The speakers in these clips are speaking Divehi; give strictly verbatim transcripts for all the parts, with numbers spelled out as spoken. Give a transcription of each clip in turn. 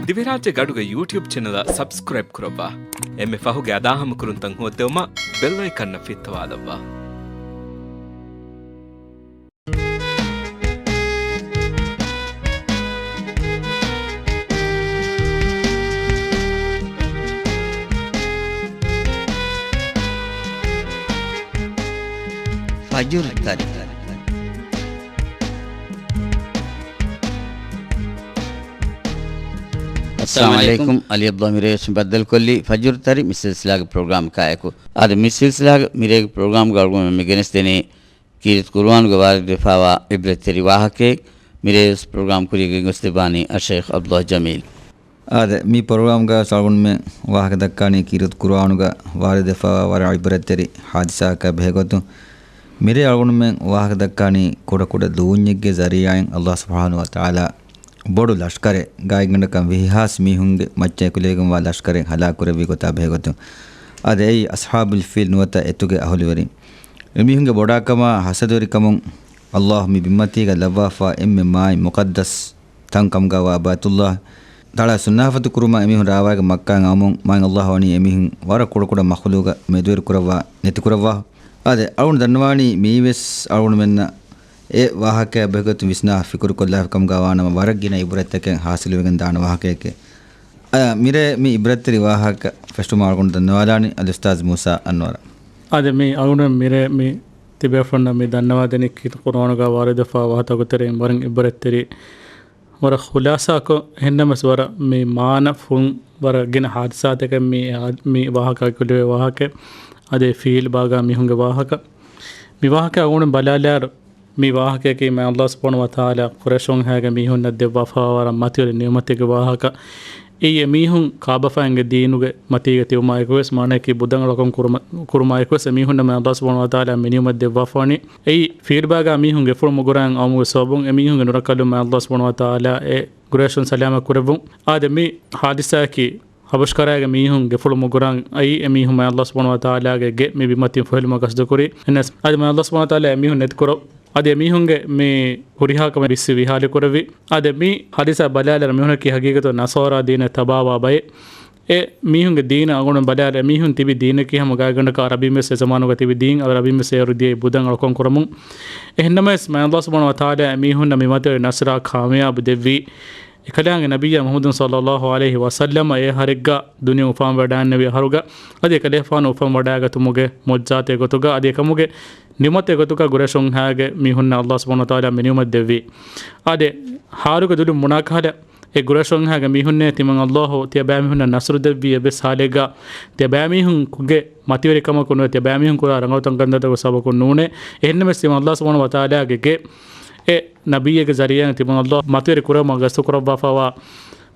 ދިވެހިރާއްޖޭގެ އަޑުގެ ޔޫޓިއުބް ޗެނަލަށް ސަބްސްކްރައިބް ކުރައްވާ. އެންމެ ފަހުގެ އަދާހަމަކުރުންތައް ހޯއްދެވުމަށް ބެލް އައިކަންއަށް ފިއްތަވާލައްވާ. ފަޖުރު ތަރި. އައްސަލާމު އަލައިކުމް. އަލީ އަބްދުﷲ މިރޭ ވެސް ބައްދަލުކޮށްލީ ފަޖުރު ތަރި މި ސިލްސިލާގެ ޕްރޮގްރާމަކާއެކު. އާދެ، މި ސިލްސިލާގެ މިރޭގެ ޕްރޮގްރާމްގަ އަޅުގަނޑުމެން މި ގެނެސްދެނީ ކީރިތި ޤުރުއާނުގެ ވާރިދުވެފާވާ ޢިބްރަތްތެރި ވާހަކައެއް. މިރޭ ވެސް ޕްރޮގްރާމް ކުރިޔަށް ގެންގޮސްދެއްވާނީ އައްޝައިޚް ޢަބްދުﷲ ޖަމީލް. އާދެ، މި ޕްރޮގްރާމްގަ ވެސް އަޅުގަނޑުމެން ވާހަކަ ދައްކާނީ ކީރިތި ޤުރުއާނުގަ ވާރިދުވެފާވާ ވަރަށް ޢިބްރަތްތެރި ޙާދިސާއަކާ ބެހޭގޮތުން. މިރޭ އަޅުގަނޑުމެން ވާހަކަ ދައްކާނީ ކުޑަކުޑަ ލޫންޏެއްގެ ޒަރީޢާއިން ﷲ ސުބްޙާނަހޫ ވަތަޢާލާ ބޮޑު ލަޝްކަރެއް، ގާތްގަނޑަކަށް ވިހި ހާސް މީހުންގެ މައްޗަށް އެކުލެވިގެންވާ ލަޝްކަރެއް ހަލާކުކުރެއްވި ގޮތާ ބެހޭގޮތުން. އާދެ، އެއީ އަޞްޙާބުލް ފީލް ނުވަތަ އެތުގެ އަހުލުވެރިން. އެމީހުންގެ ބޮޑާކަމާ ހަސަދަވެރިކަމުން ﷲ މި ބިންމަތީގަ ލައްވާފާ އެންމެ މާތް މުޤައްދަސް ތަން ކަމުގަވާ ބައިތުﷲ ތަޢާލާ ސުންނާފަތު ކުރުމަށް އެމީހުން ރާވާގެ މައްކާއިން އައުމުން މާތް ﷲ ވަނީ އެމީހުން ވަރަށް ކުޑަކުޑަ މަޚްލޫގަ މެދުވެރި ކުރައްވާ ނެތިކުރައްވާ. އާދެ، އަޅުގަނޑު ދަންނަވާނީ މިއީވެސް އަޅުގަނޑުމެންނަށް އެ ވާހަކައާ ބެހޭގޮތުން ވިސްނާ ފިކުރުކޮށްލާފި ކަމުގަ ވާނަމަ، ވަރަށް ގިނަ ޢިބްރަތްތަކެއް ހާސިލުވެގެން ދާނެ ވާހަކައެކޭ. އަ، މިރޭ މި ޢިބްރަތްތެރި ވާހަކަ ފެށުމަށް އަޅުގަނޑު ދަންނަވާލާނީ އަލްއުސްތާޛް މޫސާ އަންވަރަށް. އާދެ، މި އަޅުގަނޑު މިރޭ މި ތިބޭފުޅުންނަށް މި ދަންނަވާދެނީ ކީރިތި ޤުރުއާނުގަ ވާރިދުވެފާ ވާހަކަތަކުގެ ތެރެއިން ވަރަށް ޢިބްރަތްތެރި، ވަރަށް ޚުލާޞާކޮށް، އެހެންނަމަވެސް ވަރަށް މި މާނަފުން ވަރަށް ގިނަ ޙާދިސާތަކެއް މި، މި ވާހަކަ ކުލެވޭ ވާހަކަ. އަދި ފީލް ބާގާ މީހުންގެ ވާހަކަ. މި ވާހަކަ އަޅުގަނޑު ބަލާލާއިރު، މި ވާހަކަޔަކީ މާތް ﷲ ސުބްޙާނަހޫ ވަތަޢާލާ ޤުރައިޝުންހާގެ މީހުންނަށް ދެއްވާފާވާ ވަރަށް މަތިވެރި ނިޢުމަތެއްގެ ވާހަކަ. އެއީ އެމީހުން ކާބަފައިންގެ ދީނުގެ މަތީގަ ތިބުމާއެކުވެސް، މާނަޔަކީ ބުދަން އަޅުކަން ކުރުމަ-، ކުރުމާއެކުވެސް އެމީހުންނަށް މާތް ﷲ ސުބްޙާނަހޫ ވަތަޢާލާ މި ނިޢުމަތް ދެއްވާފާވަނީ. އެއީ ފީލްބާގާ މީހުން ގެފުޅު މުގުރާން އައުމުގެ ސަބަބުން އެމީހުންގެ ނުރައްކަލުން މާތް ﷲ ސުބްޙާނަހޫ ވަތަޢާލާ އެ ޤުރައިޝުން ސަލާމަތް ކުރެއްވުން. އާދެ، މި ޙާދިސާއަކީ ޙަބަޝްކަރާގެ މީހުން ގެފުޅު މުގުރާން އައީ އެމީހުން މާތް ﷲ ސުބްޙާނަހޫ ވަތަޢާލާގެ ގެ މި ބިމަތިން ފޮހެލުމަށް ގަސްދުކުރި. އެހެނަސް އަދި މާތް ﷲ ސުބްޙާނަހޫ ވަތަޢާލާ އެމީހުން ނެތިކުރަ-، އަދި އެމީހުންގެ މި ހުރިހާ ކަމެއް ވިއްސި ވިހާލި ކުރެއްވި. އަދި މި ޙާދިސާ ބަލާލާއިރު މިހުނަކީ ހަގީގަތުން ނަޞާރާ ދީނަށް ތަބާވާ ބައެއް. އެ މީހުންގެ ދީނަށް އަޅުގަނޑު ބަލާލާ އެމީހުން ތިބި ދީނަކީ ހަމަ ގާތްގަނޑަކަށް ޢަރަބީން ވެސް އެ ޒަމާނުގަ ތިބި ދީން، އަދި ޢަރަބީން ވެސް އޭރު ދިޔައީ ބުދަން އަޅުކަން ކުރަމުން. އެހެންނަމަވެސް މާތް ﷲ ސުބްޙާނަހޫ ވަތަޢާލާ އެމީހުންނަށް މި މަތިވެރި ނަޞްރާ ކާމިޔާބު ދެއްވީ. އެކަލާނގެ ނަބިއްޔާ މުޙައްމަދު ޞައްލައްލާހު ޢަލައިހި ވަސައްލަމަ އެ އަހަރެއްގަ ދުނިޔެ އުފަންވެވަޑައިގެންނެވި އަހަރުގަ، އަދި އެކަލޭފާނު އުފަންވަޑައިގަތުމުގެ މުޢުޖިޒާތެއް ގޮތުގަ، އަދި އެކަމުގެ ނިޢުމަތެއް ގޮތުގަ ޤުރައިޝުންހާގެ މީހުންނަށް ﷲ ސުބްޙާނަހޫ ވަތަޢާލާ މި ނިޢުމަތް ދެއްވީ. އާދެ، ހާރުގެ ދުލުން ބުނާކަހަލަ، އެ ޤުރައިޝުންހާގެ މީހުންނޭ ތިމަން ﷲ ތިޔަބައިމީހުންނަށް ނަޞްރު ދެއްވީ އެއްވެސް ޙާލެއްގަ، ތިޔަބައިމީހުންގެ މަތިވެރިކަމަކުން ނުވެ، ތިޔަބައިމީހުން ކުރާ ރަނގަޅު ކަންތައްތަކުގެ ސަބަބަކުން ނޫނޭ. އެހެންނަމަވެސް ތިމަން ﷲ ސުބްޙާނަހޫ ވަތަޢާލާގެ ގެ އެ ނަބިއްޔެއްގެ ޒަރީޢާއިން ތިމަން ﷲ މަތިވެރި ކުރެވުމަށް ގަސްތު ކުރައްވާފައިވާ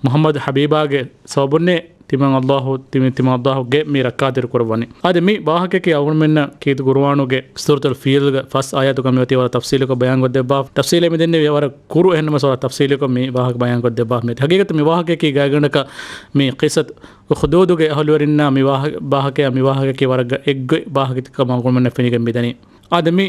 މުޙައްމަދު ޙަބީބާގެ ސަބަބުންނޭ ތިމަން ﷲ، ތިމި-، ތިމަން ﷲ ގެ މި ރައްކާތެރި ކުރައްވަނީ. އާދެ، މި ވާހަކައަކީ އަޅުގަނޑުމެންނަށް ކީރިތި ޤުރުއާނުގެ ސޫރަތުލް ފީލްގެ ފަސް އާޔަތުގަ މިއޮތީ ވަރަށް ތަފްޞީލުކޮށް ބަޔާންކޮށްދެއްވާ. ތަފްޞީލެއް މި ދެންނެވި ވަރަށް ކުރު، އެހެންނަމަވެސް ވަރަށް ތަފްޞީލުކޮށް މި ވާހަކަ ބަޔާންކޮށްދެއްވާ. މި ޙަޤީޤަތު މި ވާހަކައަކީ ގާތްގަނޑަކަށް މި ޤިއްޞަތު އުޚްދޫދުގެ އަހުލުވެރިންނާ މި ވާހަ-، ވާހަކަޔާ މި ވާހަކައަކީ ވަރަށް އެއްގޮތް ވާހަކަތަކެއް ކަމަށް އަޅުގަނޑުމެންނަށް ފެނިގެން މިދަނީ. އާދެ، މި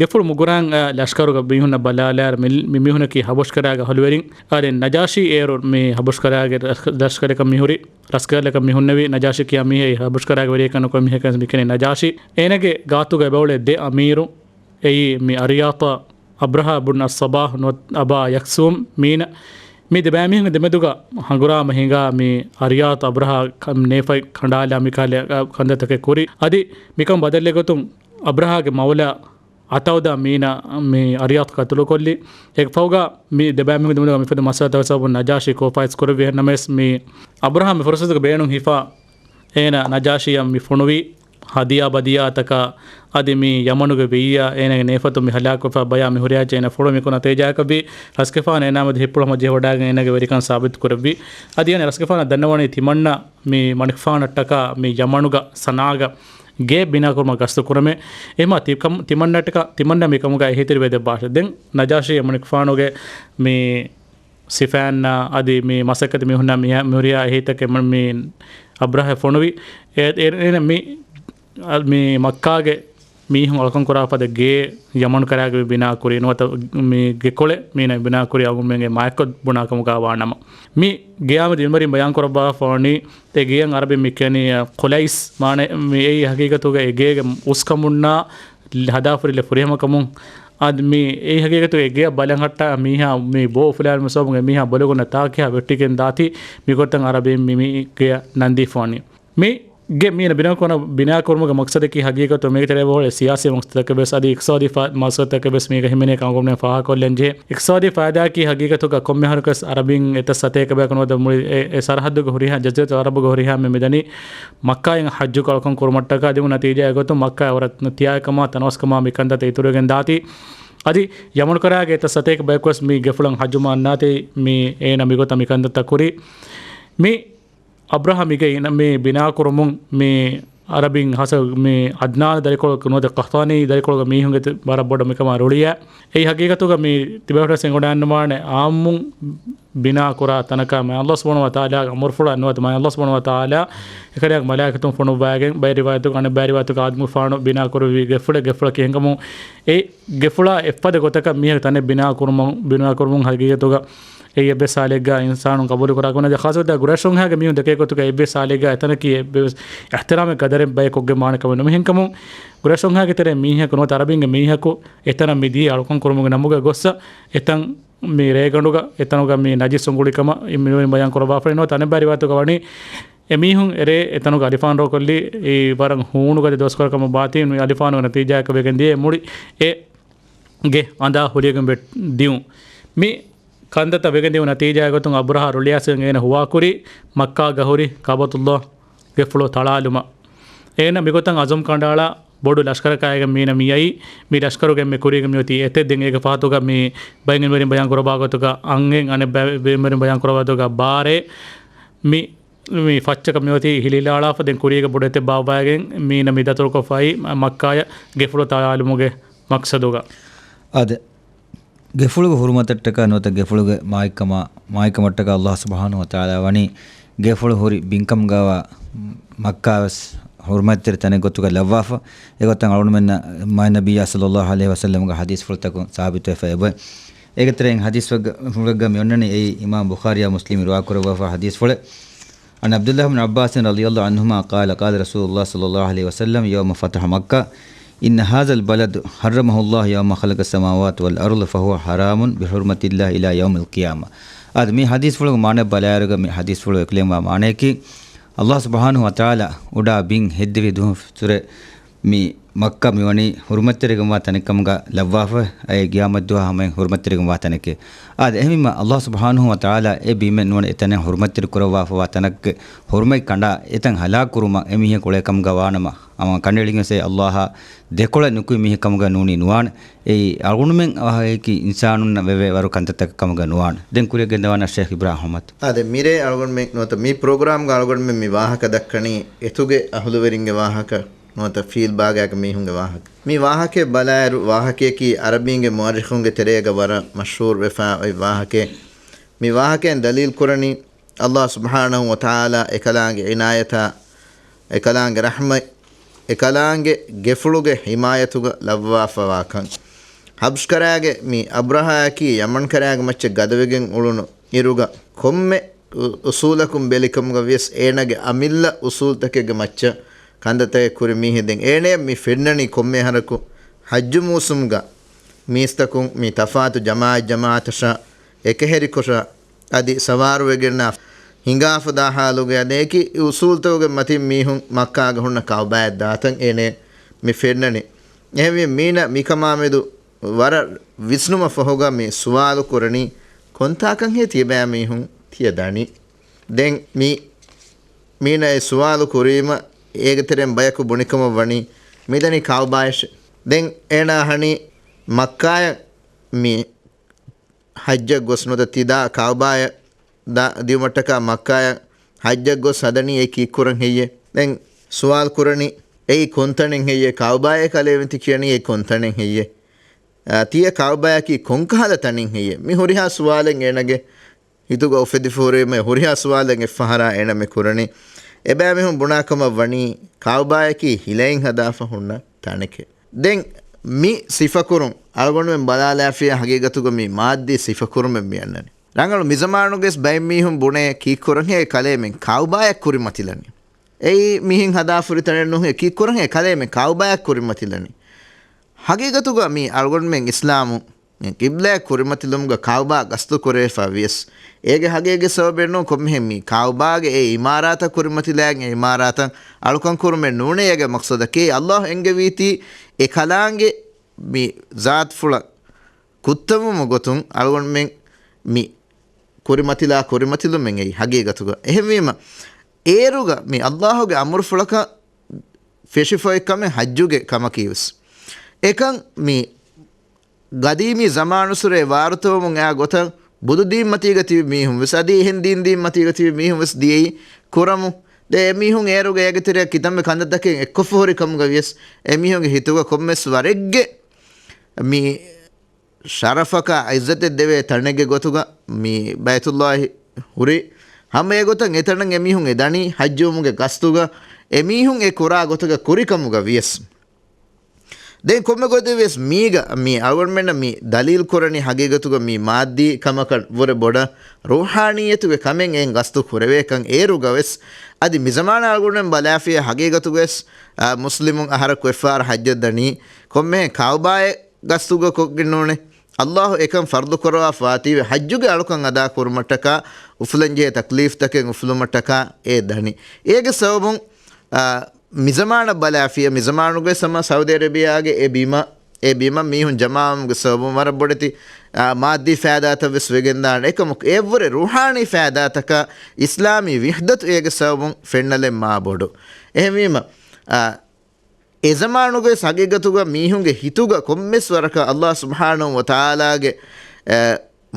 ގެފުޅު މުގުރާން އައި ލަޝްކަރުގެ މީހުންނަށް ބަލާލާއިރު، މި، މި މީހުނަކީ ޙަބަޝްކަރާގެ އަހުލުވެރިން. އާދެ، ނަޖާޝީ އޭރު މި ޙަބަޝްކަރާގެ ރަސް-، ލަޝްކަރަކަށް މިހުރި، ރަސްކަލަކަށް މިހުންނެވި. ނަޖާޝީ ކިޔާ މީހާ ޙަބަޝްކަރާގެ ވެރިޔަކަށް ނުކުމެ މީހަކަށް މި ކިޔަނީ ނަޖާޝީ. އޭނަގެ ގާތުގަ އެބައުޅޭ ދެ އަމީރު، އެއީ މި އަރިޔާޠާ އަބްރަހާ ބުން އައްޞަބާހް ނުވަތަ އަބާ ޔަކްސޫމް މީނަ. މި ދެބައިމީހުންގެ ދެމެދުގަ ހަނގުރާމަ ހިނގާ މި އަރިޔާޠާ އަބްރަހާ ކަން ނޭފަތް ކަނޑާލާ މި ކަހަލަ ކަންތައްތަކެއް ކުރި. އަދި މިކަން ބަދަލުގެ ގޮތުން އަބްރަހާގެ މައުލާ އަތައުދާ މީނަ މި އަރިޔާޠާ ޤަތުލުކޮށްލި. އޭގެ ފަހުގަ މި ދެބައިމީހުންގެ ދެމެދުގަ މިފެދުނު މައްސަލަތަކުގެ ސަބަބުން ނަޖާޝީ ކޯފާއިސް ކުރެއްވި. އެހެންނަމަވެސް މި އަބްރަހާ މި ފުރުޞަތުގެ ބޭނުން ހިފާ އޭނަ ނަޖާޝީއަށް މި ފޮނުވި ހަދިޔާ ބަދިޔާތަކާ އަދި މި ޔަމަނުގެ ވެއްޔާ އޭނަގެ ނޭފަތުން މި ހަލާކުވެފާ ބަޔާ މި ހުރިހާ އެއްޗެއް އޭނަ ފޮނުވި ކޮން ނަތީޖާއަކަށްވީ. ރަސްގެފާނު އޭނާ މެދު ހިތްޕުޅު ހަމަޖެހިވަޑައިގެން އޭނަގެ ވެރިކަން ސާބިތު ކުރެއްވި. އަދި އަނެއް ރަސްގެފާނަށް ދަންނަވަނީ ތިމަންނަ މި މަނިކުފާނަށްޓަކާ މި ޔަމަނުގަ ސަނާގަ ގެ ބިނާކުރުމަށް ގަސްތު ކުރަމޭ. އެހެމަ ތި-، ކަމް-، ތިމަންނައަށްޓަކާ، ތިމަންނަ މި ކަމުގަ އެހީތެރިވެ ދެއްވާށެ. ދެން ނަޖާޝީ މަނިކުފާނުގެ މި ސިފައިންނާ އަދި މި މަސައްކަތު މީހުންނާ މި-، މިހުރިހާ އެހީތަކެއް މި އަބްރަހަ ފޮނުވި. އެ-، އެ-، އޭނަ މި، މި މައްކާގެ މީހުން އަޅުކަން ކުރާ ފަދަ ގޭ ޔަމަން ކަރާގެ ބިނާ ކުރީ ނުވަތަ މި ގެކޮޅެއް މީނަ ބިނާ ކުރީ އަޅުގަނޑުމެންގެ މާތްކޮށް ބުނާ ކަމުގަ ވާނަމަ، މި ގެޔާމެދު އިލްމުވެރިން ބަޔާން ކުރައްވާފަވަނީ އެ ގެޔަށް އަރަބިން މި ކިޔަނީ ކުލައިސް މާނަ، މި އެއީ ހަގީގަތުގަ އެ ގޭގެ އުސްކަމުންނާ ހަދާފަ ހުރި ފުރިހަމަކަމުން. އަދި މި އެއީ ހަގީގަތުގަ އެ ގެޔަށް ބަލަން ހައްޓާ މީހާ މި ބޯ އުފުލާލުމުގެ ސަބަބުން އެ މީހާ ބޮލުގަނޑަށް ތާކިހާ ވެއްޓިގެން ދާތީ މިގޮތަށް އަރަބިން މި، މި ގެޔަށް ނަންދީފަވަނީ. މި ގެ މީނަ ބިނާ ކުރުމަ، ބިނާ ކުރުމުގެ މަޤްޞަދަކީ ހަގީގަތު މީގެ ތެރޭ ބޮޑު ސިޔާސީ މަޤްޞަދަކަށް ވެސް އަދި އިޤްތިޞާދީ ފަ-، މަޤްޞަދަކަށް ވެސް މީގަ ހިމެނޭ ކަމަކަށް ފާހަގަކޮށްލަން ޖެހޭ. އިޤްތިޞާދީ ފައިދާއަކީ ހަގީގަތުގަ ކޮންމެ އަހަރަކަސް އަރަބިން އެތައް ސަތޭކަ ބަޔަކު ނުވަތަ މުޅި އެ، އެ ސަރަހައްދުގެ ހުރިހާ ޖަޒީރަތުލް އަރަބުގެ ހުރިހާ މި މިދަނީ މައްކާއިން ޙައްޖުކޮށް އަޅުކަން ކުރުމަށްޓަކާ ދިމު ނަތީޖާއެއް ގޮތުން މައްކާ ވަރަށް ތިޔާއެއް ކަމާ ތަނަވަސްކަމާ މި ކަންތައްތައް އިތުރުވެގެން ދާތީ. އަދި ޔަމަނު ކަރާގެ އެތައް ސަތޭކަ ބަޔަކު ވެސް މި ގެފުޅަށް ޙައްޖުމަށް އަންނާތީ މި އޭނަ މިގޮތަށް މި ކަންތައްތައް ކުރީ. މި އަބްރަހަ މިގެ އިނަ މި ބިނާކުރުމުން މި އަރަބިން ހަސަ މި އަދްނާން ދަރިކޮޅު ނުވަތަ ޤަޙްޠާނީ ދަރިކޮޅުގެ މީހުންގެ ތި-، ވަރަށް ބޮޑަށް މިކަމާ ރުޅިއޭ. އެއީ ހަގީގަތުގަ މި ތިބޭފުޅަށް އެނގުނާންވާނެ އާއްމުން ބިނާ ކުރާ ތަނަކަށް މި ﷲ ސުބްޙާނަހޫ ވަތަޢާލާގެ އަމުރުފުޅަށް ނުވަތަ މި ﷲ ސުބްޙާނަހޫ ވަތަޢާލާ އެކަލާނގެ މަލާއިކަތުން ފޮނުއްވައިގެން ބައެއް ރިވާޔަތުގަ އަނެއް ބައެއް ރިވާޔަތުގަ އާދަމުގެފާނު ބިނާ ކުރެއްވި ގެފުޅެއް ގެފުޅަކީ އެހެންކަމުން އެ ގެފުޅާ އެއްފަދަ ގޮތަކަށް މީހަކު ތަނެއް ބިނާ ކުރުމުން، ބިނާ ކުރުމުން ހަގީގަތުގަ އެއީ އެއްވެސް ހާލެއްގަ އިންސާނުން ޤަބޫލު ކުރާކަމެއް ނެތް. ޚާއްޞަކޮށް ޤުރައިޝުންހާގެ މީހުން ދެކޭ ގޮތުގަ އެއްވެސް ހާލެއްގަ އެތަނަކީ އެއްވެސް އިޙްތިރާމެއް ޤަދަރެއް ބައެއް ކޮށްގެން މާނަ ކަމެއް ނުވޭ. އެހެންކަމުން ޤުރައިޝުންހާގެ ތެރޭ މީހަކު ނުވަތަ އަރަބިންގެ މީހަކު އެތަނަށް މިދިޔައީ އަޅުކަން ކުރުމުގެ ނަމުގަ ގޮއްސަ އެތަން މި ރޭގަނޑުގަ އެތަނުގަ މި ނަޖިސް އުނގުޅި ކަމަށް އި މި ބަޔާން ކުރައްވާފައި ނުވަތަ އަނެއް ބައި ރިވާޔަތުގަ ވަނީ އެމީހުން އެރޭ އެތަނުގަ އަލިފާން ރޯކޮށްލީ އެ ވަރަށް ހޫނުގަދަ ދުވަސްކޮޅަކަމަށް ވާތީ މި އަލިފާނުގެ ނަތީޖާއަކަށް ވެގެން ދިޔައީ މުޅި އެ ގެ އަނދާ ހުލިއެގެން ވެ-، ދިއުން. މި ކަންތައްތައް ވެގެން ދިއުން ނަތީޖާއެއް ގޮތުން އަބްރަހާ ރުޅިއައިސްގެން އޭނަ ހުވާކުރީ މައްކާގަ ހުރި ކައުބަތުﷲ ގެފުޅު ތަޅާލުމަށް. އޭނަ މިގޮތަށް އަޒުމް ކަނޑައަޅާ ބޮޑު ލަޝްކަރަކާއިގެން މީނަ މިއައީ. މި ލަޝްކަރުގެ މި ކުރީގެ މިއޮތީ އެތެއް ދެން އޭގެ ފަހަތުގަ މި ބައެއް އިލްމުވެރިން ބަޔާން ކުރައްވާ ގޮތުގަ އަންހެން އަނެއް ބައެއް އިލްމުވެރިން ބަޔާން ކުރައްވާ ގޮތުގަ ބާރޭ މި މި ފައްޗަކަށް މިއޮތީ ހިލިހިލާޅާފަ ދެން ކުރީގެ ބޮޑު އެތެއް ބާއްވައިގެން މީނަ މި ދަތުރުކޮށްފައި މައްކާޔަށް ގެފުޅު ތަޅާލުމުގެ މަޤްޞަދުގަ. އާދެ، ގެފުޅުގެ ހުރުމަތަށްޓަކާ ނުވަތަ ގެފުޅުގެ މާތްކަމާ، މާތްކަމަށްޓަކާ ﷲ ސުބްޙާނަހޫ ވަތަޢާލާ ވަނީ ގެފުޅު ހުރި ބިންކަމުގަވާ މައްކާވެސް ހުރުމަތްތެރި ތަނެއް ގޮތުގަ ލައްވާފަ. އެގޮތަށް އަޅުގަނޑުމެންނަށް މާތް ނަބިއްޔާ ޞައްލައްލާހު ޢަލައިހި ވަސައްލަމްގެ ޙަދީޘްފުޅުތަކުން ސާބިތުވެފަ އެބައޮތް. އޭގެ ތެރެއިން ޙަދީޘްފުޅެއްގަ މިއޮންނަނީ އެއީ އިމާމް ބުޚާރީއާ މުސްލިމް ރިވާކުރައްވާފަ ޙަދީޘްފުޅެއް. عن عبد الله بن عباس رضي الله عنهما قال، قال رسول الله صلى الله عليه وسلم يوم فتح مكة، إن هذا البلد حرمه الله يوم خلق السماوات والأرض فهو حرام بحرمة الله إلى يوم القيامة. އާދެ، މި ޙަދީޘްފުޅުގެ މާނަ ބަލާއިރުގަ މި ޙަދީޘްފުޅު އެކުލެވުމާ މާނަޔަކީ، ﷲ ސުބްޙާނަހޫ ވަތަޢާލާ އުޑާ ބިން ހެއްދެވި ދުވަހު ތުރެ މި މައްކާ މިވަނީ ހުރުމަތްތެރިވެގެންވާ ތަނެއްކަމުގަ ލައްވާފަ، އެ ގިޔާމަތްދުވަހާ ހަމައިން ހުރުމަތްތެރިވެގެންވާ ތަނެކޭ. އާދެ، އެހެންވީމަ، ﷲ ސުބްޙާނަހޫ ވަތަޢާލާ އެ ބިމެއް ނުވަނަ އެތަނެއް ހުރުމަތްތެރި ކުރައްވާފަވާ ތަނަކަށް ހުރުމަތް ކަނޑާ އެތަން ހަލާކު ކުރުމަށް އެމީހަކު އުޅޭ ކަމުގަ ވާނަމަ، އަމަ ކަނޑައެޅިގެން އެ ﷲ އާ ދެކޮޅަށް ނުކުތް މީހެއް ކަމުގަ ނޫނީ ނުވާނެ. އެއީ އަޅުގަނޑުމެން އަވަހަކީ އިންސާނުންނަށް ވެވޭ ވަރު ކަންތައްތަކެއް ކަމުގަ ނުވާނެ. ދެން ކުރިއަށް ގެންދަވާނަށް ޝޭޚް އިބްރާހިމް އަޙްމަދު. އާދެ، މިރޭ އަޅުގަނޑުމެން ނުވަތަ މި ޕްރޮގްރާމްގަ އަޅުގަނޑުމެން މި ވާހަކަ ދައްކަނީ އެތުގެ އަހުލުވެރިންގެ ވާހަކަ ނުވަތަ ފީލް ބާގާގެ މީހުންގެ ވާހަކަ. މި ވާހަކައެއް ބަލާއިރު، ވާހަކަޔަކީ އަރަބީންގެ މުއައްރިޚުންގެ ތެރޭގަ ވަރަށް މަޝްހޫރު ވެފާ އޮތް ވާހަކައެއް. މި ވާހަކައިން ދަލީލް ކުރަނީ، ﷲ ސުބްޙާނަހޫ ވަތަޢާލާ އެކަލާނގެ އިނާޔަތާ، އެކަލާނގެ ރަޙްމަތް، އެކަލާނގެ ގެފުޅުގެ ޙިމާޔަތުގަ ލައްވާފަވާކަން. ޙަބްޝްކަރާގެ މި އަބްރަހާއަކީ ޔަމަންކަރާގެ މައްޗަށް ގަދަވެގެން އުޅުނު އިރުގަ ކޮންމެ އު-، އުސޫލަކުން ބެލިކަމުގަ ވިޔަސް އޭނަގެ އަމިއްލަ އުސޫލްތަކެއްގެ މައްޗަށް ކަންތައްތަކެއް ކުރި މީހެއް. ދެން އޭނަޔަށް މި ފެންނަނީ ކޮންމެ އަހަރަކު ޙައްޖު މޫސުމްގަ މީސްތަކުން މި ތަފާތު ޖަމާޢަތް ޖަމާޢަތަށާ އެކަހެރިކޮށާ އަދި ސަވާރުވެގެންނާ ހިނގާފަ ދާ ޙާލުގަ ދެން އެކި އުސޫލްތަކުގެ މަތިން މީހުން މައްކާގަ ހުންނަ ކައުބާއަށް ދާތަން އޭނަ މި ފެންނަނީ. އެހެންވެ މީނަ މިކަމާމެދު ވަރަށް ވިސްނުމަށް ފަހުގަ މި ސުވާލު ކުރަނީ ކޮންތާކަންހޭ ތިޔަބައިމީހުން ތިޔަ ދަނީ؟ ދެން މި މީނަ އެ ސުވާލު ކުރީމަ އޭގެ ތެރެއިން ބަޔަކު ބުނިކަމަށް ވަނީ މިދަނީ ކައުބާޔަށޭ. ދެން އޭނަ އަހަނީ މައްކާޔަށް މި ޙައްޖަށް ގޮސް ނުވަތަ ތިދާ ކައުބާޔަށް ދާ ދިއުމަށްޓަކާ މައްކާޔަށް ޙައްޖަށް ގޮސް ހަދަނީ އެ ކީއްކުރަން ހެއްޔޭ؟ ދެން ސުވާލު ކުރަނީ އެއީ ކޮންތަނެއް ހެއްޔޭ؟ ކައުބާޔޭ ކަލޭމެން ތި ކިޔަނީ އެ ކޮންތަނެއް ހެއްޔޭ؟ އާ، ތިޔަ ކައުބާޔަކީ ކޮންކަހަލަ ތަނެއް ހެއްޔޭ؟ މި ހުރިހާ ސުވާލެއް އޭނަގެ ހިތުގަ އުފެދިފަ ހުރީމަ ހުރިހާ ސުވާލެއް އެއްފަހަރާ އޭނަ މި ކުރަނީ. އެބައިމީހުން ބުނާ ކަމަށް ވަނީ ކައުބާޔަކީ ހިލައިން ހަދާފަ ހުންނަ ތަނެކޭ. ދެން މި ސިފަކުރުން އަޅުގަނޑުމެން ބަލާލާފިޔާ ހަގީގަތުގަ މި މާއްދީ ސިފަކުރުމެއް މި އަންނަނީ. ރަނގަޅު މިޒަމާނުގެސް ބައެއް މީހުން ބުނޭ ކީއްކުރަންހޭ ކަލޭމެން ކައުބާއަށް ކުރިމަތިލަނީ. އެއީ މިހިން ހަދާފުރި ތަނެއް ނުހޭ ކީއްކުރަންހޭ ކަލޭމެން ކައުބާއަށް ކުރިމަތިލަނީ. ހަގީގަތުގަ މި އަޅުގަނޑުމެން އިސްލާމު މި ޤިބްލާއަށް ކުރިމަތިލުމުގަ ކައުބާ ގަސްތު ކުރެވިފަ ވިޔަސް، އޭގެ ހަގީގީ ސަބަބެއް ނޫން. ކޮންމެހެން މި ކައުބާގެ އެ އިމާރާތަށް ކުރިމަތިލާއިން އެ އިމާރާތަށް އަޅުކަން ކުރުމެއް ނޫނޭ އޭގެ މަޤްޞަދަކީ. ﷲ އެންގެވީތީ އެ ކަލާނގެ މި ޒާތުފުޅަށް ކުއްތަވުމުގެ ގޮތުން އަޅުގަނޑުމެން މި ކުރިމަތިލާ ކުރިމަތިލުމެއް އެއީ ހަގީގަތުގަ. އެހެންވީމަ، އޭރުގަ މި ﷲ ގެ އަމުރުފުޅަކަށް ފެށިފައި ކަމެއް ޙައްޖުގެ ކަމަކީ ވެސް. އެކަން މި ގަދީމީ ޒަމާނުއްސުރެ ވާރުތަވަމުން އާ ގޮތަށް ބުދު ދީން މަތީގަ ތިބި މީހުން ވެސް، އަދި އެހެން ދީން ދީން މަތީގަ ތިބި މީހުން ވެސް ދިޔައީ ކުރަމުން. ދެ އެމީހުން އޭރުގަ އޭގެ ތެރެއަށް ކިތަންމެ ކަންތައްތަކެއް އެއްކޮށްފަ ހުރި ކަމުގަ ވިޔަސް، އެމީހުންގެ ހިތުގަ ކޮންމެސް ވަރެއްގެ މި ޝަރަފަކާ ޢިއްޒަތެއް ދެވޭ ތަނެއްގެ ގޮތުގަ މި ބައިތުﷲ ހުރި. ހަމަ އެގޮތަށް އެތަނަށް އެމީހުން އެ ދަނީ ޙައްޖުވުމުގެ ގަސްތުގަ އެމީހުން އެ ކުރާ ގޮތުގަ ކުރިކަމުގަ ވިޔަސް. ދެން ކޮންމެ ގޮތެއް ވިޔަސް މީގަ މި އަޅުގަނޑުމެންނަށް މި ދަލީލް ކުރަނީ ހަގީގަތުގަ މި މާއްދީ ކަމަކަށް ވުރެ ބޮޑަށް ރޫޙާނިއްޔަތުގެ ކަމެއް އެއިން ގަސްތު ކުރެވޭކަން އޭރުގަ ވެސް. އަދި މިޒަމާނަށް އަޅުގަނޑުމެން ބަލާފިޔާ ހަގީގަތުގަ ވެސް، އާ، މުސްލިމުން އަހަރަކު އެއްފަހަރަށް ޙައްޖަށް ދަނީ ކޮންމެހެން ކައުބާއެއް ގަސްތުގަ ކޮށްގެން ނޫނޭ. ﷲ އެކަން ފަރްޟު ކުރަވާފަ ވާތީވެ ޙައްޖުގެ އަޅުކަން އަދާ ކުރުމަށްޓަކާ، އުފުލަންޖެހޭ ތަކްލީފްތަކެއް އުފުލުމަށްޓަކާ އެ ދަނީ. އޭގެ ސަބަބުން، އާ، މިޒަމާނަށް ބަލާފިޔަ، މިޒަމާނުގެ ސަމާ ސައުދި އަރަބިޔާގެ އެ ބިމަށް، އެ ބިމަށް މީހުން ޖަމާވުމުގެ ސަބަބުން ވަރަށް ބޮޑެތި، އާ، މާއްދީ ފައިދާތައް ވެސް ވެގެންދާނެ. އެކަމަކު އެއަށްވުރެ ރޫޙާނީ ފައިދާތަކާ އިސްލާމީ ވިޙްދަތު އޭގެ ސަބަބުން ފެންނަލެއް މާ ބޮޑު. އެހެންވީމަ، އާ، އެ ޒަމާނުގެ ހަގީގަތުގަ މީހުންގެ ހިތުގަ ކޮންމެސް ވަރަކަށް ﷲ ސުބްޙާނަހޫ ވަތަޢާލާގެ، އެ،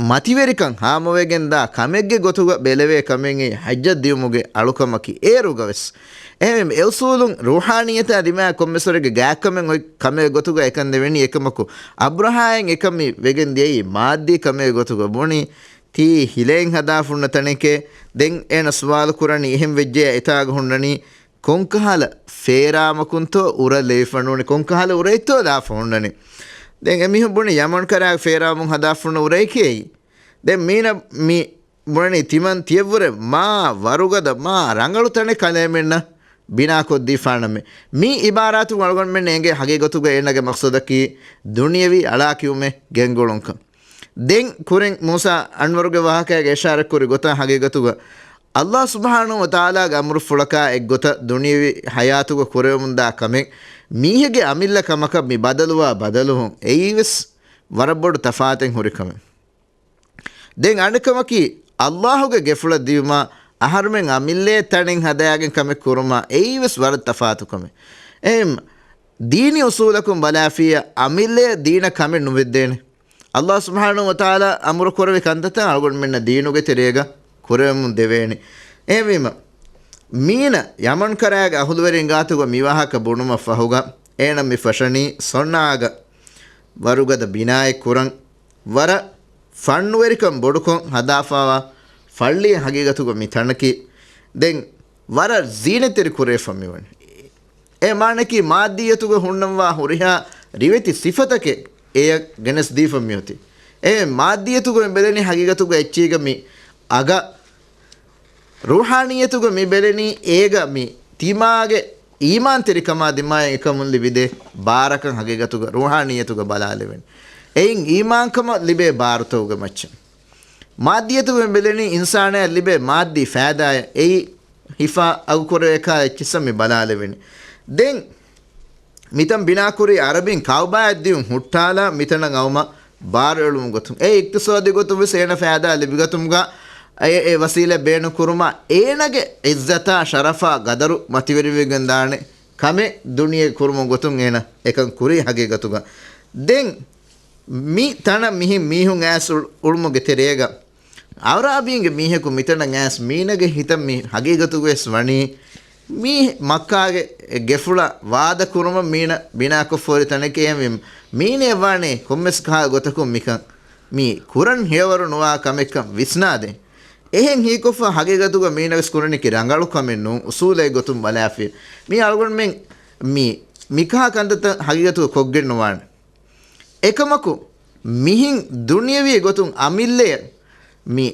މަތިވެރިކަން ހާމަވެގެންދާ ކަމެއްގެ ގޮތުގަ ބެލެވޭ ކަމެއް އެއީ ޙައްޖަށް ދިޔުމުގެ އަޅުކަމަކީ އޭރުގަ ވެސް. އެހެން އެއުސޫލުން ރޫޙާނިއްޔަތާ ދިމާ ކޮންމެސް ވަރެއްގެ ގާތްކަމެއް އޮތް ކަމެއް ގޮތުގަ އެކަން ދެވެނީ. އެކަމަކު އަބްރަހާއަށް އެކަން މި ވެގެން ދިޔައީ މާއްދީ ކަމެއް ގޮތުގަ ބުނީ ތީ ހިލައިން ހަދާފަ ހުންނަ ތަނެކޭ. ދެން އޭނަ ސުވާލު ކުރަނީ އެހެން ވެއްޖެޔާ އެތާގަ ހުންނަނީ ކޮންކަހަލަ ފޭރާމަކުންތޯ އުރަ ލެވިފަ ނޫނީ، ކޮންކަހަލަ އުރައެއްތޯ ލާފަ ހުންނަނީ. ދެން އެމީހުން ބުނީ ޔަމަން ކަރާގެ ފޭރާމުން ހަދާފަ ހުންނަ އުރައެކޭ އެއީ. ދެން މީނަ މި ބުނަނީ ތިމަން ތިޔަށްވުރެ މާ ވަރުގަދަ މާ ރަނގަޅު ތަނެއް ކަލޭމެންނަށް ބިނާކޮށްދީފާނަމޭ. މި އިބާރާތުން އަޅުގަނޑުމެން އެނގޭ ހަގީގަތުގަ އޭނަގެ މަޤްޞަދަކީ ދުނިޔަވީ އަޅާކިޔުމެއް ގެންގުޅުންކަން. ދެން ކުރިން މޫސާ އަންވަރުގެ ވާހަކައިގަ އިޝާރަތްކުރި ގޮތަށް ހަގީގަތުގަ ﷲ ސުބްޙާނަހޫ ވަތަޢާލާގެ އަމުރުފުޅަކާ އެއްގޮތަށް ދުނިޔަވީ ޙަޔާތުގަ ކުރެވެމުންދާ ކަމެއް މީހެއްގެ އަމިއްލަ ކަމަކަށް މި ބަދަލުވާ ބަދަލުވުން އެއީވެސް ވަރަށް ބޮޑު ތަފާތެއް ހުރި ކަމެއް. ދެން އަނެއްކަމަކީ، ﷲ ގެ ގެފުޅަށް ދިޔުމާ އަހަރުމެން އަމިއްލައެއް ތަނެއް ހަދާގެން ކަމެއް ކުރުމާ އެއީވެސް ވަރަށް ތަފާތު ކަމެއް. އެހެން ދީނީ އުސޫލަކުން ބަލާފިއްޔާ އަމިއްލައަށް ދީނަށް ކަމެއް ނުވެއްދޭނެ. ﷲ ސުބްޙާނަހޫ ވަތަޢާލާ އަމުރު ކުރެވި ކަންތައްތައް އަޅުގަނޑުމެންނަށް ދީނުގެ ތެރޭގަ ކުރެވެމުން ދެވޭނެ. އެހެންވީމަ، މީނަ ޔަމަން ކަރާގެ އަހުލުވެރިން ގާތުގަ މި ވާހަކަ ބުނުމަށް ފަހުގަ، އޭނަ މި ފަށަނީ ސޮންޢާގަ ވަރުގަދަ ބިނާއެއް ކުރަން، ވަރަށް ފަންނުވެރިކަން ބޮޑުކޮށް ހަދާފަވާ ފައްޅިއެއް ހަގީގަތުގަ މި ތަނަކީ. ދެން ވަރަށް ޒީނަތްތެރި ކުރެވިފަ މިވަނީ. އެ މާނައަކީ މާއްދިއްޔަތުގަ ހުންނަންވާ ހުރިހާ ރިވެތި ސިފަތަކެއް އެޔަށް ގެނެސްދީފަ މިއޮތީ. އެ މާއްދިއްޔަތުގަ މި ބެލެނީ ހަގީގަތުގަ އެއްޗީގަ މި އަގަށް. ރޫޙާނިއްޔަތުގަ މި ބެލެނީ އޭގަ މި ތިމާގެ އީމާންތެރިކަމާ ދިމާއަށް އެކަމުން ލިބިދޭ ބާރަކަށް ހަގީގަތުގަ ރޫޙާނިއްޔަތުގަ ބަލާލެވެން. އެއިން އީމާންކަމަށް ލިބޭ ބާރުތަކުގެ މައްޗަށް. މާއްދިއްޔަތުގަ މި ބެލެނީ އިންސާނާއަށް ލިބޭ މާއްދީ ފައިދާއަށް އެއީ ހިފާ އަގުކުރެވޭކާ އެއްޗިއްސަށް މި ބަލާލެވެނީ. ދެން މިތަން ބިނާކުރީ އަރަބިން ކައުބާއަށް ދިޔުން ހުއްޓާލާ މިތަނަށް އައުމަށް ބާރުއެޅުމުގެ ގޮތުން. އެ އިޤްތިޞާދީ ގޮތުން ވެސް އޭނަ ފައިދާ ލިބިގަތުމުގަ އެ، އެ ވަސީލަތް ބޭނުން ކުރުމަށް އޭނަގެ ޢިއްޒަތާ ޝަރަފާ ގަދަރު މަތިވެރިވެގެން ދާނެ ކަމެއް ދުނިޔެ ކުރުމުގެ ގޮތުން އޭނަ އެކަން ކުރީ ހަގީގަތުގަ. ދެން މި ތަނަށް މިހިން މީހުން އައިސް އުޅު-، އުޅުމުގެ ތެރޭގަ އަޢުރާބީންގެ މީހަކު މިތަނަށް އައިސް މީނަގެ ހިތަށް މި ހަގީގަތުގަ ވެސް ވަނީ މީ މައްކާގެ ގެފުޅަށް ވާދަ ކުރުމަށް މީނަ ބިނާކޮށްފަ ހުރި ތަނެކޭ. އެހެންވީމަ މީނައަށް ވާނީ ކޮންމެސް ކަހަލަ ގޮތަކުން މިކަން މި ކުރަން ހެޔޮވަރު ނުވާ ކަމެއްކަން ވިސްނާދޭ. އެހެން ހީކޮށްފަ ހަގީގަތުގަ މީނަ ވެސް ކުރަނީކީ ރަނގަޅު ކަމެއް ނޫން، އުސޫލެއް ގޮތުން ބަލާފި. މީ އަޅުގަނޑުމެން މި މިކަހަ ކަންތައްތައް ހަގީގަތުގަ ކޮށްގެން ނުވާނެ. އެކަމަކު، މިހިން ދުނިޔަވީ ގޮތުން އަމިއްލައަށް މި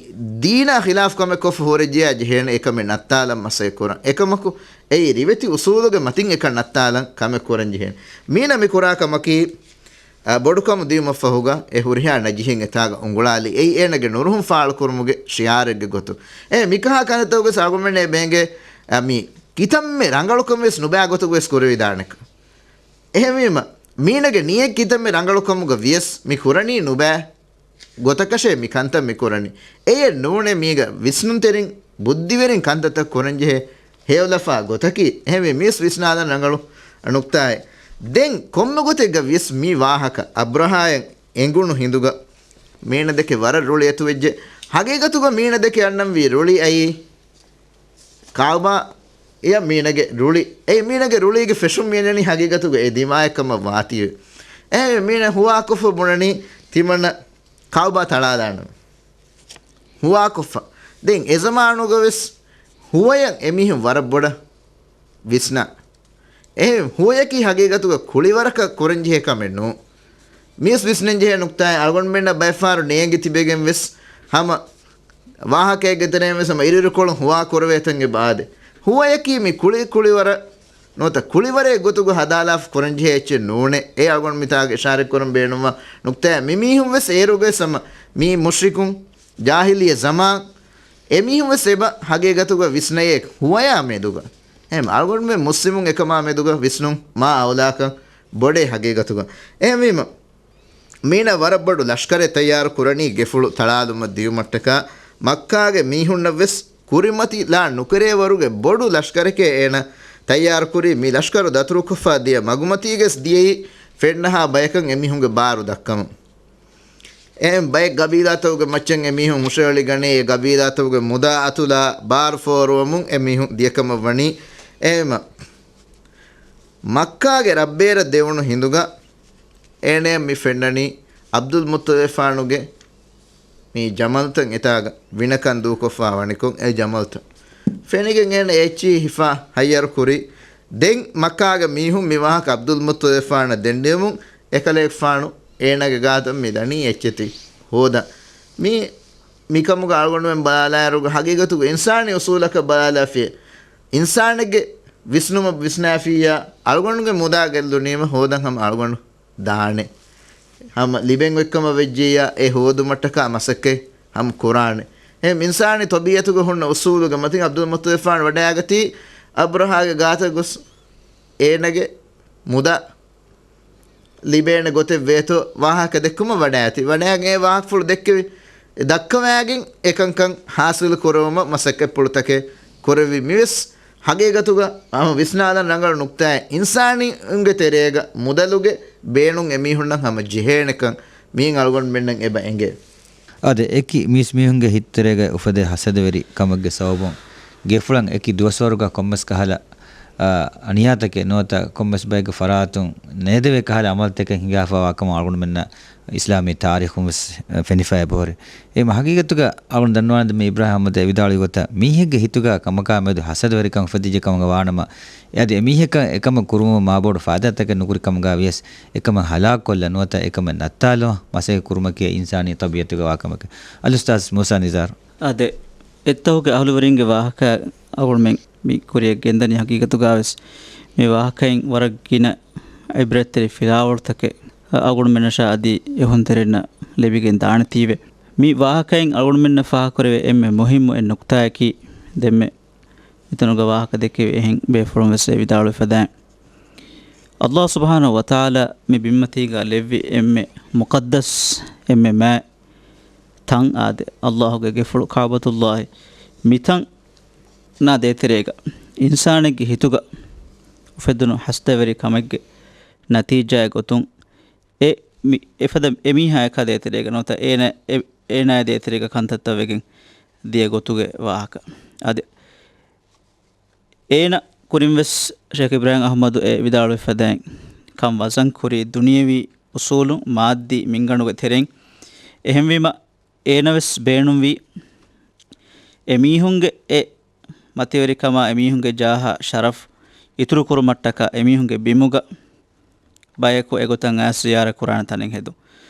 ދީނާ ޚިލާފު ކަމެއް ކޮށްފަ ހުރެއްޖެޔާ ޖެހޭނެ އެކަމެއް ނައްތާލަން މަސައްކަތް ކުރަން. އެކަމަކު، އެއީ ރިވެތި އުސޫލުގެ މަތިން އެކަން ނައްތާލަން ކަމެއް ކުރަން ޖެހޭނެ. މީނަ މި ކުރާ ކަމަކީ، އަ، ބޮޑުކަމު ދިޔުމަށްފަހުގަ އެ ހުރިހާ ނަޖިހެއް އެތާގަ އުނގުޅާލި. އެއީ އޭނަގެ ނުރުހުން ފާޅުކުރުމުގެ ޝިއާރެއްގެ ގޮތުން. އެ މިކަހަ ކަންތައްތަކުގެ ސާގުމެންނޭ ބޭނގެ، އަ، މި ކިތަންމެ ރަނގަޅުކަން ވެސް ނުބައި ގޮތަކު ވެސް ކުރެވިދާނެކަން. އެހެންވީމަ، މީނަގެ ނިޔަތް ކިތަންމެ ރަނގަޅުކަމުގަ ވިޔަސް މި ކުރަނީ ނުބައި ގޮތަކަށޭ މި ކަންތައް މި ކުރަނީ. އެޔެއް ނޫނޭ މީގަ ވިސްނުންތެރިން، ބުއްދިވެރިން ކަންތައްތައް ކުރަންޖެހޭ ހެޔޮލަފާ ގޮތަކީ. އެހެންވެ މިވެސް ވިސްނާލަން ރަނގަޅު ނުކްތާއެއް. ދެން ކޮންމެ ގޮތެއްގަ ވިޔަސް މި ވާހަކަ އަބްރަހާއަށް އެނގުނު ހިނދުގަ މީނަ ދެކެ ވަރަށް ރުޅި އެތުވެއްޖެ. ހަގީގަތުގަ މީނަ ދެކެ އަންނަންވީ ރުޅި އައީ ކާބާ އެޔަށް މީނަގެ ރުޅި. އެ މީނަގެ ރުޅީގެ ފެށުން މިއަންނަނީ ހަގީގަތުގަ އެ ދިމާއެއްކަމަށް ވާތީވެ. އެ މީނަ ހުވާކޮށްފަ ބުނަނީ ތިމަންނަ ކާބާ ތަޅާލާނަމޭ. ހުވާކޮށްފަ. ދެން އެ ޒަމާނުގަ ވެސް ހުވަޔަށް އެމީހުން ވަރަށް ބޮޑަށް ވިސްނާ. އެހެން ހުވަޔަކީ ހަގީގަތުގަ ކުޅިވަރަކަށް ކުރަންޖެހޭ ކަމެއް ނޫން. މިވެސް ވިސްނަންޖެހޭ ނުކްތާއެއް. އަޅުގަނޑުމެންނަށް ބައެއް ފަހަރު ނޭނގި ތިބެގެން ވެސް ހަމަ ވާހަކައެއްގެ ތެރެއިން ވެސް ހަމަ އިރުއިރުކޮޅުން ހުވާ ކުރެވޭތަން އެބަ އާދޭ. ހުވަޔަކީ މި ކުޅި ކުޅިވަރަށް ނުވަތަ ކުޅިވަރެއް ގޮތުގަ ހަދާލާފަ ކުރަންޖެހޭ އެއްޗެއް ނޫނޭ. އެ އަޅުގަނޑު މިތާގަ އިޝާރަތް ކުރަން ބޭނުންވާ ނުކްތާއެއް. މި މީހުން ވެސް އޭރުގަ ވެސް ހަމަ މީ މުޝްރިކުން، ޖާހިލިއްޔަ ޒަމާން، އެމީހުން ވެސް އެބަ ހަގީގަތުގަ ވިސްނައޭ ހުވަޔާ މެދުގަ. އެހެން އަޅުގަނޑުމެން މުސްލިމުން އެކަމާ މެދުގަ ވިސްނުން މާ އައުލާކަން ބޮޑޭ ހަގީގަތުގަ. އެހެންވީމަ، މީނަ ވަރަށް ބޮޑު ލަޝްކަރެއް ތައްޔާރު ކުރަނީ ގެފުޅު ތަޅާލުމަށް ދިޔުމަށްޓަކާ، މައްކާގެ މީހުންނަށް ވެސް ކުރިމަތިލާ ނުކެރޭވަރުގެ ބޮޑު ލަޝްކަރެކޭ އޭނަ ތައްޔާރު ކުރީ. މި ލަޝްކަރު ދަތުރުކޮށްފަ ދިޔަ މަގުމަތީގަސް ދިޔައީ ފެންނަހާ ބަޔަކަށް އެމީހުންގެ ބާރު ދައްކަމުން. އެހެން ބައެއް ގަބީލާތަކުގެ މައްޗަށް އެމީހުން ހުށައެޅިގަނޭ، އެ ގަބީލާތަކުގެ މުދާ އަތުލާ ބާރު ފޯރުވަމުން އެމީހުން ދިޔަކަމަށް ވަނީ. އެހެންމަ މައްކާގެ ރަށްބޭރަށް ދެވުނު ހިނދުގަ އޭނަޔަށް މި ފެންނަނީ އަބްދުލް މުއްޠަލިބާނުގެ މި ޖަމަލްތައް އެތާގަ ވިނަކަން ދޫކޮށްފާ ވަނިކޮށް އެ ޖަމަލްތައް ފެނިގެން އޭނަ އެއްޗިހި ހިފާ ހައްޔަރު ކުރީ. ދެން މައްކާގެ މީހުން މި ވާހަކަ އަބްދުލް މުއްޠަލިބާނަށް ދެންނެވުމުން އެކަލޭގެފާނު އޭނާގެ ގާތަށް މި ދަނީ އެއްޗެތި ހޯދަން. މި، މިކަމުގަ އަޅުގަނޑުމެން ބަލާލާއިރުގަ ހަގީގަތުގަ އިންސާނީ އުސޫލަކަށް ބަލާލާފިޔޭ. އިންސާނެއްގެ ވިސްނުމަށް ވިސްނާފިއްޔާ އަޅުގަނޑުގެ މުދާ ގެއްލުނީމަ ހޯދަން ހަމަ އަޅުގަނޑު ދާނެ. ހަމަ ލިބެން އޮތްކަމަށް ވެއްޖިއްޔާ އެ ހޯދުމަށްޓަކާ މަސައްކަތް ހަމަ ކުރާނެ. އެހެން އިންސާނީ ތަބީއަތުގަ ހުންނަ އުސޫލުގެ މަތިން އަބްދުލް މުއްޠަލިބާން ވަޑައިގަތީ އަބްރަހާގެ ގާތަށް ގޮސް އޭނަގެ މުދާ ލިބޭނެ ގޮތެއް ވޭތޯ ވާހަކަ ދެއްކުމަށް ވަޑައިގަތީ. ވަޑައިގެން އެ ވާހަކަފުޅު ދެއްކެވި ދައްކަވައިގެން އެކަންކަން ހާސިލު ކުރެވުމަށް މަސައްކަތްޕުޅުތަކެއް ކުރެއްވި. މިވެސް ހަގީގަތުގަ ހަމަ ވިސްނާލަން ރަނގަޅު ނުކްތާއެއް. އިންސާނީންގެ ތެރޭގަ މުދަލުގެ ބޭނުން އެމީހުންނަށް ހަމަ ޖެހޭނެކަން މިއިން އަޅުގަނޑުމެންނަށް އެބަ އެނގޭ. އާދެ، އެކި މީސްމީހުންގެ ހިތްތެރޭގަ އުފެދޭ ހަސަދަވެރި ކަމެއްގެ ސަބަބުން ގެފުޅަށް އެކި ދުވަސްވަރުގަ ކޮންމެސް ކަހަލަ، އާ، އަނިޔާތަކެއް ނުވަތަ ކޮންމެސް ބައެއްގެ ފަރާތުން ނޭދެވޭ ކަހަލަ އަމަލުތަކެއް ހިނގާފަވާ ކަމަށް އަޅުގަނޑުމެންނަށް އިސްލާމީ ތާރީޚުން ވެސް، އަ، ފެނިފައި އެބަހުރި. އެ މަ ހަގީގަތުގަ އަޅުގަނޑު ދަންނަވާނެ ދެންމެ އިބްރާހިމް އަޙްމަދު އެ ވިދާޅުވި ގޮތަށް މީހެއްގެ ހިތުގަ ކަމަކާ މެދު ހަސަދަވެރިކަން އުފެދިއްޖެ ކަމުގަ ވާނަމަ، އަދި އެމީހަކަށް އެކަމެއް ކުރުމުން މާބޮޑު ފައިދާތަކެއް ނުކުރި ކަމުގަ ވިޔަސް، އެކަމެއް ހަލާކުކޮށްލަން ނުވަތަ އެކަމެއް ނައްތާލުމަށް މަސައްކަތް ކުރުމަކީ އިންސާނީ ތަބީއަތުގަ ވާ ކަމެކެވެ. އަލްއުސްތާޛް މޫސާ ނިޒާރު. އާދެ، އެއްތަހުގެ އަހުލުވެރިންގެ ވާހަކަ އަޅުގަނޑުމެން މި ކުރިއަށް ގެންދަނީ ހަގީގަތުގަ ވެސް މި ވާހަކައިން ވަރަށް ގިނަ އިބްރަތްތެރި ފިލާވަޅުތަކެއް އަޅުގަނޑުމެންނަށާ އަދި އެހުންތެރިންނަށް ލިބިގެން ދާނެތީވެ. މި ވާހަކައިން އަޅުގަނޑުމެންނަށް ފާހަގަކުރެވޭ އެންމެ މުހިއްމު އެއް ނުކްތާއަކީ ދެންމެ މިތަނުގަ ވާހަކަ ދެއްކެވި އެހެން ބޭފުޅުން ވެސް އެ ވިދާޅުވި ފަދައިން، އައްލާހު ސުބްޙާނަހު ވަތަޢާލާ މި ބިންމަތީގަ ލެއްވި އެންމެ މުޤައްދަސް އެންމެ މާތް ތަން އާދެ، އައްލާހުގެ ގެފުޅު ކަޢުބަތުﷲ މިތަން ނާ ދޭތެރޭގަ އިންސާނެއްގެ ހިތުގަ އުފެދުނު ހަސަދަވެރި ކަމެއްގެ ނަތީޖާއެއް ގޮތުން އެ މި-، އެފަދަ އެމީހާއަކާ ދޭތެރޭގަ ނުވަތަ އޭނަ-، އެ-، އޭނާއާ ދޭތެރޭގަ ކަންތައްތައް ވެގެން ދިޔަ ގޮތުގެ ވާހަކަ. އަދި އޭނަ ކުރިން ވެސް ޝޭޚް އިބްރާހިމް އަޙްމަދު އެ ވިދާޅުވި ފަދައިން ކަން ވަޒަން ކުރީ ދުނިޔެވީ އުސޫލުން މާއްދީ މިންގަނޑުގެ ތެރެއިން. އެހެންވީމަ، އޭނަވެސް ބޭނުންވީ އެމީހުންގެ އެ މަތިވެރިކަމާ އެމީހުންގެ ޖާހާ ޝަރަފް އިތުރުކުރުމަށްޓަކާ އެމީހުންގެ ބިމުގަ ބަޔަކު އެގޮތަށް އައިސް ޒިޔާރަތް ކުރާނެ ތަނެއް ހެދުން.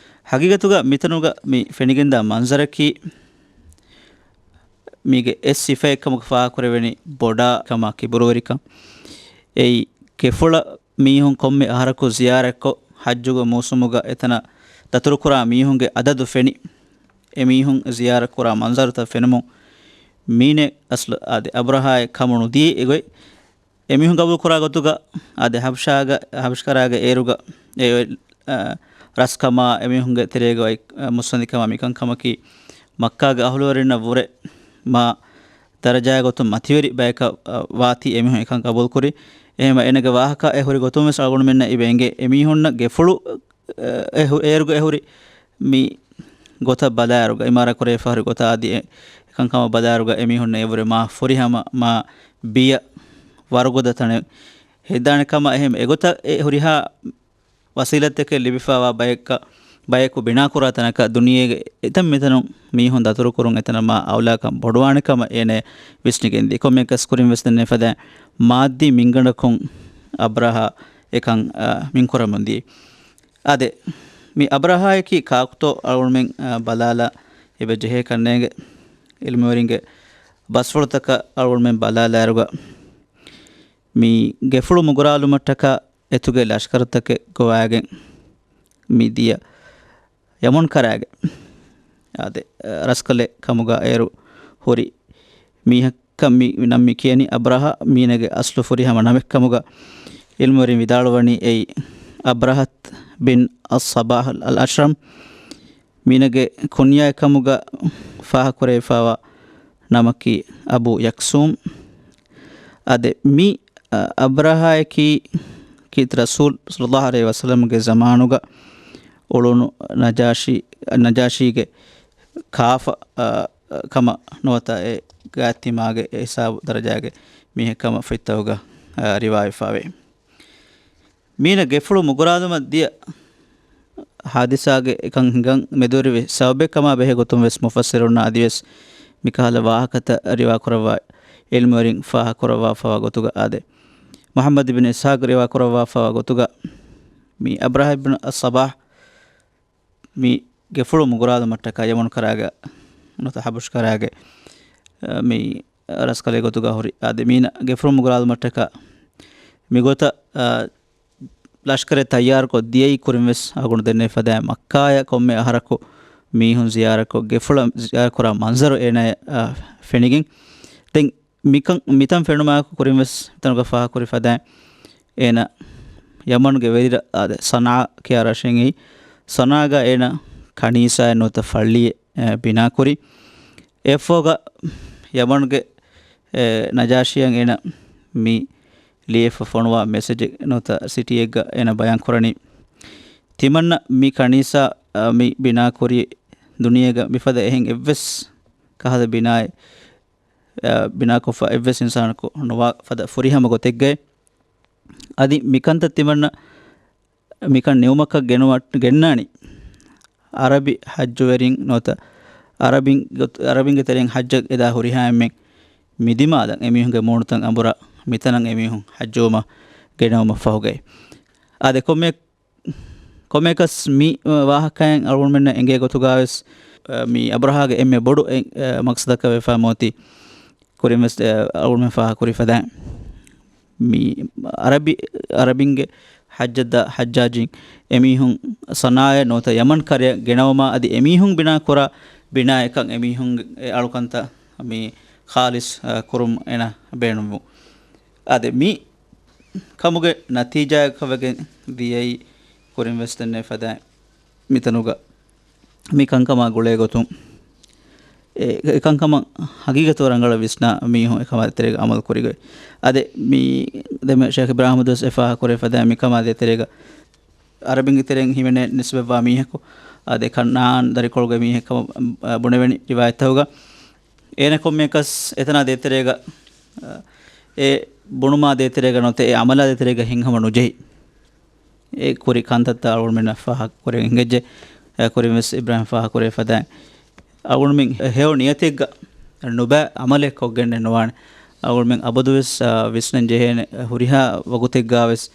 ހަގީގަތުގަ މިތަނުގަ މި ފެނިގެންދާ މަންޒަރަކީ މީގެ އެއް ސިފައެއް ކަމުގަ ފާހަގަކުރެވެނީ ބޮޑާ ކަމާ ކިބުރުވެރިކަން. އެއީ ގެފުޅަށް މީހުން ކޮންމެ އަހަރަކު ޒިޔާރަތްކޮށް، ޙައްޖުގެ މޫސުމުގަ އެތަނަށް ދަތުރުކުރާ މީހުންގެ އަދަދު ފެނި، އެމީހުން ޒިޔާރަތްކުރާ މަންޒަރުތައް ފެނުމުން، މީނެއް އަސްލު އާދެ އަބްރަހާއެއް ކަމުނުދިޔައީ އެގޮތް. އެމީހުން ގަބޫލުކުރާ ގޮތުގަ އާދެ ޙަބްޝާގަ، ޙަބްޝްކަރާގެ އޭރުގަ އެ، އާ، ރަސްކަމާ، އެމީހުންގެ ތެރޭގަ އޮތް، އާ، މުއްސަނދިކަމާ މިކަންކަމަކީ، މައްކާގެ އަހުލުވެރިންނަށް ވުރެ މާ ދަރަޖާގެ ގޮތުން މަތިވެރި ބަޔަކަށް، އާ، ވާތީ އެމީހުން އެކަން ގަބޫލުކުރި. އެހެންވެ އޭނަގެ ވާހަކަ އެ ހުރި ގޮތުން ވެސް އަޅުގަނޑުމެންނަށް އިބެ އެނގޭ. އެމީހުންނަށް ގެފުޅު، އެ، އެ ހު-، އޭރުގަ އެ ހުރި މި ގޮތަށް ބަލާއިރުގަ، އިމާރާތް ކުރެވިފަ ހުރި ގޮތަށް އަދި އެ އެކަންކަމަށް ބަލާއިރުގަ އެމީހުންނަށް އެވުރެ މާ ފުރިހަމަ މާ ބިޔަ ވަރުގަދަ ތަނެއް ހެދާނެ ކަމަށް އެހެން އެގޮތަށް އެ ހުރިހާ ވަސީލަތްތަކެއް ލިބިފައިވާ ބަޔަކަށް، ބަޔަކު ބިނާކުރާ ތަނަކަށް ދުނިޔޭގެ އެތަން މިތަނުން މީހުން ދަތުރުކުރުން އެތަނަށް މާ އައުލާކަން ބޮޑުވާނެ ކަމަށް އޭނަ ވިސްނިގެންދިޔަ. ކޮންމެއަކަސް ކުރިން ވެސް ދެންނެވި ފަދައިން މާއްދީ މިންގަނޑަކުން އަބްރަހާ އެކަން، އާ، މިންކުރަމުން ދިޔައީ. އާދެ، މި އަބްރަހާއަކީ ކާކުތޯ އަޅުގަނޑުމެން، އާ، ބަލާލާ އެބަ ޖެހޭ ކަންނޭނގެ އިލްމުވެރިންގެ ބަސްފުޅުތަކަށް އަޅުގަނޑުމެން ބަލާލާއިރުގަ، މި ގެފުޅު މުގުރާލުމަށްޓަކާ އެތުގެ ލަޝްކަރުތަކެއް ގޮވާގެން މި ދިޔަ ޔަމަން ކަރާގެ އާދެ، ރަސްކަލެއް ކަމުގަ އޭރު ހުރި މީހަކަށް މި ނަން މި ކިޔަނީ އަބްރަހަ މީނަގެ އަސްލު ފުރިހަމަ ނަމެއްކަމުގަ އިލްމުވެރިން ވިދާޅުވަނީ އެއީ އަބްރަހަތް ބިން އައްޞަބާހް އަލް އަޝްރަމް. މީނަގެ ކުންޔާއެއް ކަމުގަ ފާހަގަކުރެވިފައިވާ ނަމަކީ އަބޫ ޔަކްސޫމް. އާދެ، މި، އަ، އަބްރަހާއަކީ ކީރިތި ރަސޫލް ޞައްލައްލާހު ޢަލައިހި ވަސައްލަމްގެ ޒަމާނުގަ އުޅުނު ނަޖާޝީ، ނަޖާޝީގެ ކާފަ، އަ، ކަމަށް ނުވަތަ އެ ގާތްތިމާގެ އެ ހިސާބު ދަރަޖާގެ މީހެއް ކަމަށް ފޮތްތަކުގަ، އަ، ރިވާވެފައިވޭ. މީނަ ގެފުޅު މުގުރާލުމަށް ދިޔަ ހާދިސާގެ އެކަން ހިނގަން މެދުވެރިވި ސަބަބެއް ކަމާ ބެހޭ ގޮތުން ވެސް މުފައްސިރުންނާ އަދިވެސް މިކަހަލަ ވާހަކަތައް ރިވާކުރައްވާ އިލްމުވެރިން ފާހަގަކުރައްވާފައިވާ ގޮތުގަ އާދެ، މުޙައްމަދު ބިން އިސްޙާޤް ރިވާކުރައްވާފައިވާ ގޮތުގަ މި އަބްރަހަ ބިން އައްޞަބާހް މި ގެފުޅު މުގުރާލުމަށްޓަކާ ޔަމަނު ކަރާގެ ނުވަތަ ޙަބަޝް ކަރާގެ، އަ، މި ރަސްކަލެއް ގޮތުގަ ހުރި. އާދެ، މީނަ ގެފުޅު މުގުރާލުމަށްޓަކާ މިގޮތަށް، އަ، ލަޝްކަރެއް ތައްޔާރުކޮށް ދިޔައީ ކުރިން ވެސް އަޅުގަނޑު ދެންނެވި ފަދައިން މައްކާޔަށް ކޮންމެ އަހަރަކު މީހުން ޒިޔާރަތްކޮށް ގެފުޅަށް ޒިޔާރަތް ކުރާ މަންޒަރު އޭނަޔަށް، އަ، ފެނިގެން. ދެން މިކަން، މިތަން ފެނުމާއެކު ކުރިން ވެސް މިތަނުގަ ފާހަގަކުރި ފަދައިން އޭނަ ޔަމަނުގެ ވެރިރަށް އާދެ، ސަނާ ކިޔާ ރަށެއް އެއީ. ސަނާގަ އޭނަ ކަނީސާއެއް ނުވަތަ ފައްޅިއެއް، އެ، ބިނާކުރި. އެއަށްފަހުގަ ޔަމަނުގެ، އެ، ނަޖާޝީއަށް އޭނަ މި ލިޔެފަ ފޮނުވާ މެސެޖެއް ނުވަތަ ސިޓީއެއްގަ އޭނަ ބަޔާން ކުރަނީ، ތިމަންނަ މި ކަނީސާ، އަ، މި ބިނާކުރީ ދުނިޔޭގަ މިފަދަ އެހެން އެއްވެސް ކަހަލަ ބިނާއެއް، އަ، ބިނާކޮށްފަ އެއްވެސް އިންސާނަކު ނުވާ ފަދަ ފުރިހަމަ ގޮތެއްގައި. އަދި މިކަންތައް ތިމަންނަ މިކަން ނިމުމަކަށް ގެނުމަ-، ގެންނާނީ އަރަބި ޙައްޖުވެރިން ނުވަތަ އަރަބިން ގޮތް-، އަރަބިންގެ ތެރެއިން ޙައްޖަށް އެދާ ހުރިހާ އެންމެން މި ދިމާލަށް އެމީހުންގެ މޫނުތައް އަނބުރާ މިތަނަށް އެމީހުން ޙައްޖުވުމަށް ގެނައުމަށް ފަހުގައި. އާދެ، ކޮންމެ-، ކޮންމެއަކަސް މި ވާހަކައިން އަޅުގަނޑުމެންނަށް އެނގޭ ގޮތުގަ ވެސް، މި އަބްރަހާގެ އެންމެ ބޮޑު އެ-، އެ، މަޤްޞަދަކަށް ވެފަ މިއޮތީ ކުރިން ވެސް، އަ، އަޅުގަނޑުމެން ފާހަގަކުރި ފަދައިން މި އަރަބި، އަރަބިންގެ ޙައްޖަށް ދާ ޙައްޖާޖީން އެމީހުން ސަނާއަށް ނުވަތަ ޔަމަން ކަރަޔަށް ގެނައުމާ އަދި އެމީހުން ބިނާކުރާ ބިނާއަކަށް އެމީހުންގެ އެ އަޅުކަންތައް މި ޚާލިޞް، އަ، ކުރުމަށް އޭނަ ބޭނުންވުން. އާދެ، މި ކަމުގެ ނަތީޖާއަކަށްވެގެން ދިޔައީ ކުރިން ވެސް ދެންނެވި ފަދައިން މިތަނުގަ މި ކަންކަމާ ގުޅޭ ގޮތުން، އެ، އެ ކަންކަމަށް ހަގީގަތު ރަނގަޅަށް ވިސްނާ މީހުން އެކަމާ ދޭތެރޭގަ އަމަލު ކުރިގޮތް. އަދި މި ދެމެ ޝޭޚް އިބްރާހިމް ދުވަސް އެ ފާހަގަކުރެ ފަދަ މިކަމާ ދޭތެރޭގަ އަރަބިންގެ ތެރެއިން ހިމެނޭ ނިސްބަތްވާ މީހަކު، އާދެ، ކަންޢާން ދަރިކޮޅުގެ މީހެއް ކަމަށް، އަ، ބުނެވެނި ރިވާޔަތްތަކުގަ. އޭނަ ކޮންމެއަކަސް އެތަނާ ދޭތެރޭގަ، އަ، އެ ބުނުމާ ދޭތެރޭގަ ނުވަތަ އެ އަމަލާ ދޭތެރޭގަ ހިތްހަމަ ނުޖެހި. އެ ކުރި ކަންތައްތައް އަޅުގަނޑުމެންނަށް ފާހަގަކުރެވެން އެނގެއްޖެ. އެ ކުރިން ވެސް އިބްރާހިމް ފާހަގަކުރެވި ފަދައިން އަޅުގަނޑުމެން ހެޔޮ ނިޔަތެއްގަ ނުބައި އަމަލެއް ކޮށްގެންނެއް ނުވާނެ. އަޅުގަނޑުމެން އަބަދުވެސް، އާ، ވިސްނަން ޖެހޭނެ، އާ، ހުރިހާ ވަގުތެއްގަ ވެސް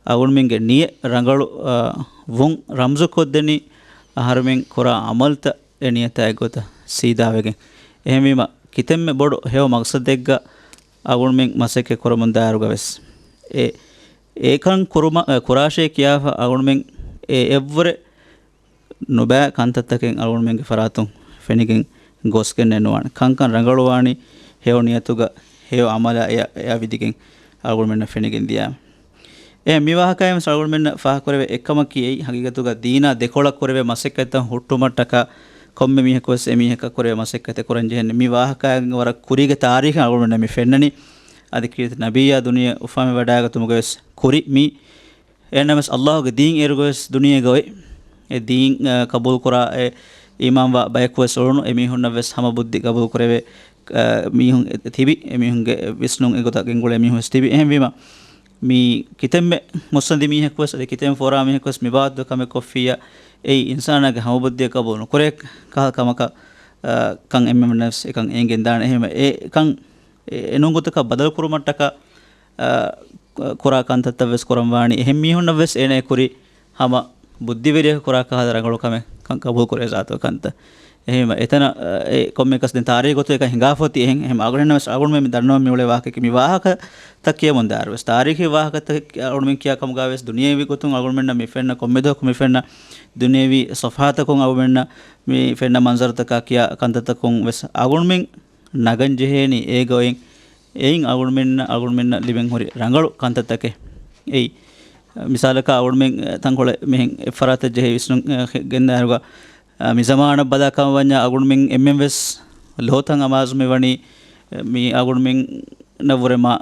އަޅުގަނޑުމެންގެ ނިޔަތް ރަނގަޅު، އާ، ވުން ރަމްޒުކޮށްދެނީ އަހަރުމެން ކުރާ އަމަލްތައް އެ ނިޔަތާ އެއްގޮތަށް ސީދާވެގެން. އެހެންވީމަ، ކިތަންމެ ބޮޑު ހެޔޮ މަގްސަދެއްގަ އަޅުގަނޑުމެން މަސައްކަތް ކުރަމުންދާއިރުގަ ވެސް، އެ، އެކަން ކުރުމަ-، އެ، ކުރާށޭ ކިޔާފަ އަޅުގަނޑުމެން އެ އެއްވުރެ ނުބައި ކަންތައްތަކެއް އަޅުގަނޑުމެންގެ ފަރާތުން ފެނިގެން ގޮސްގެންނެއް ނުވާނެ. ކަންކަން ރަނގަޅުވާނީ ހެޔޮ ނިޔަތުގަ ހެޔޮ އަމަލާ އެ، އެއަށް ވިދިގެން އަޅުގަނޑުމެންނަށް ފެނިގެން ދިޔާމަ. އެ މި ވާހަކައިން ވެސް އަޅުގަނޑުމެންނަށް ފާހަގަކުރެވޭ އެއްކަމަކީ އެއީ ހަގީގަތުގަ ދީނާ ދެކޮޅަށް ކުރެވޭ މަސައްކަތްތައް ހުއްޓުމަށްޓަކާ ކޮންމެ މީހަކު ވެސް އެ މީހަކަށް ކުރެވޭ މަސައްކަތެއް ކުރަން ޖެހެނީ. މި ވާހަކައިން ވަރަށް ކުރީގެ ތާރީޚެއް އަޅުގަނޑުމެންނަށް މި ފެންނަނީ. އަދި ކީރިތި ނަބިއްޔާ ދުނިޔެ އުފާވެވަޑައިގަތުމުގަ ވެސް ކުރި މި އެހެންނަމަވެސް ﷲ ގެ ދީން އޭރުގަވެސް ދުނިޔޭގަ އޮތް. އެ ދީން، އަ، ޤަބޫލުކުރާ އެ އީމާންވާ ބަޔަކުވެސް އުޅުނު އެމީހުންނަށްވެސް ހަމަ ބުއްދި ޤަބޫލުކުރެވޭ، އަ، މީހުން އެ، ތިބި އެމީހުންގެ ވިސްނުން އެގޮތަށް ގެންގުޅޭ މީހުންވެސް ތިބި. އެހެންވީމަ، މި ކިތަންމެ މުއްސަނދި މީހަކުވެސް އަދި ކިތަންމެ ފޯރާ މީހަކުވެސް މި ބާވަތުގެ ކަމެއް ކޮށްފިއްޔާ، އެއީ އިންސާނާގެ ހަމަބުއްދިއަށް ޤަބޫލު ނުކުރޭ ކަހަލަ ކަމަކަށް، އަ، ކަން އެންމެންނަށްވެސް އެކަން އެނގެންދާނެ. އެހެންވެ، އެ ކަން އެ، އެނޫން ގޮތަކަށް ބަދަލުކުރުމަށްޓަކާ، އަ، ކުރާ ކަންތައްތައް ވެސް ކުރަން ވާނީ. އެހެން މީހުންނަށް ވެސް އޭނަ ކުރި ހަމަ ބުއްދިވެރިޔަކު ކުރާ ކަހަލަ ރަނގަޅު ކަމެއް ކަން ޤަބޫލުކުރޭ ޒާތުގެ ކަންތައް. އެހެންވެ، އެތަނަށް، އަ، އެ ކޮންމެއަކަސް ދެން ތާރީޚު ގޮތުގައި އެކަން ހިނގާފަ އޮތީ އެހެން. އެހެން އަޅުގަނޑުމެން ވެސް އަޅުގަނޑުމެން މި ދަންނަވަން މި އުޅޭ ވާހަކައަކީ މި ވާހަކަތައް ކިޔަމުން ދާއިރު ވެސް. ތާރީޚީ ވާހަކަތައް އަޅުގަނޑުމެން ކިޔާ ކަމުގަ ވެސް ދުނިޔެވީ ގޮތުން އަޅުގަނޑުމެންނަށް މި ފެންނަ ކޮންމެ ދުވަހަކު މި ފެންނަ ދުނިޔެވީ ސޮފްހާތަކުން އަޅުގަނޑުމެންނަށް މި ފެންނަ މަންޒަރުތަކާ ކިޔާ ކަންތައްތަކުން ވެސް އަޅުގަނޑުމެން ނަގަން ޖެހޭނީ އޭގަ އޮތް. އެއިން އަޅުގަނޑުމެންނަށް، އަޅުގަނޑުމެންނަށް ލިބެން ހުރި ރަނގަޅު ކަންތައްތަކެއް. އެއީ، މިސާލަކަށް އަޅުގަނޑުމެން ތަންކޮޅެއް މިހެން އެއްފަރާތަށް ޖެހި ވިސްނުން، އަ، ގެންދާއިރުގަ، އަ، މި ޒަމާނަށް ބަލާ ކަމަށް ވަންޏާ އަޅުގަނޑުމެން އެންމެން ވެސް ލޯތަން އަމާޒު މި ވަނީ، އަ، މި އަޅުގަނޑުމެންނަށްވުރެ މާ